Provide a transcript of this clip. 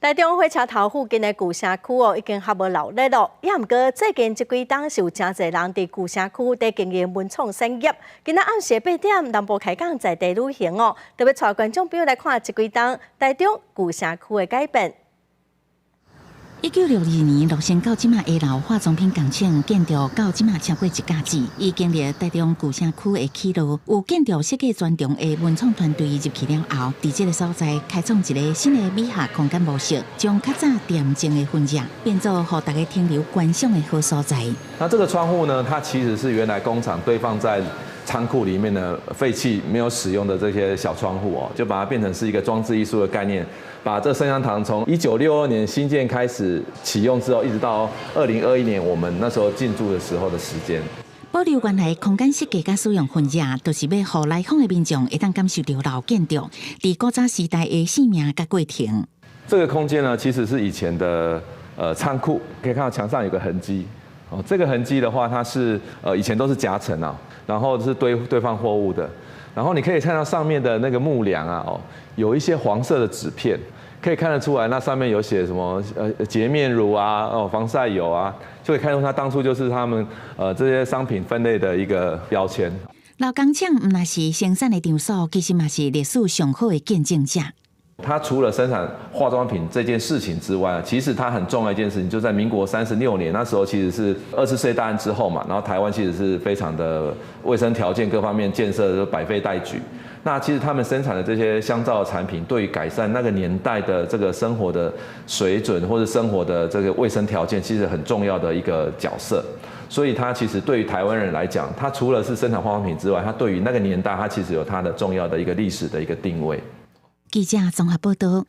台中火車頭附近的舊城區哦，已經較無鬧熱咯。也毋過最近這幾冬是有誠濟人佇舊城區佇經營文創產業。今仔暗時8點，南部開講在地旅行哦，特別帶觀眾朋友來看這幾冬台中舊城區的改變。1962年落成到這馬下樓化妝品工廠建築到這馬超過一甲子，已經歷台中舊城區的起落。有建築設計專長的文創團隊入去了後，佇這个所在開創一个新的美學空間模式，將較早恬靜的氛圍變做予大家停留觀賞的好所在。那這個窗戶呢，它其實是原來工廠堆放在倉庫裡面的廢棄沒有使用的這些小窗戶哦，就把它變成是一個裝置藝術的概念。把這生香堂從1962年新建開始啟用之後，一直到2021年我們那時候進駐的時候的時間。保留原來空間設計佮使用氛圍，就是欲予來訪的民眾會當感受著老建築佇古早時代的生命佮過程。這個空間呢，其實是以前的倉庫，可以看到牆上有個痕跡。哦，這個痕跡的話，它是以前都是夾層啊，然後是堆放貨物的。然後你可以看到上面的那個木梁啊，哦，有一些黃色的紙片。可以看得出來，那上面有寫什麼？潔面乳啊，哦，防曬油啊，就可以看出它當初就是他們這些商品分類的一個標籤。老工廠毋但是生產的場所，其實嘛是歷史上好的見證者。它除了生產化妝品這件事情之外，其實它很重要一件事情，就在民國36年那時候，其實是二次世界大戰之後嘛，然後台灣其實是非常的衛生條件各方面建設都百廢待舉。那其實他們生產的這些香皂的產品，對於改善那個年代的這個生活的水準或者生活的這個衛生條件，其實很重要的一個角色。所以它其實對於台灣人來講，它除了是生產化妝品之外，它對於那個年代，它其實有它的重要的一個歷史的一個定位。記者綜合報道。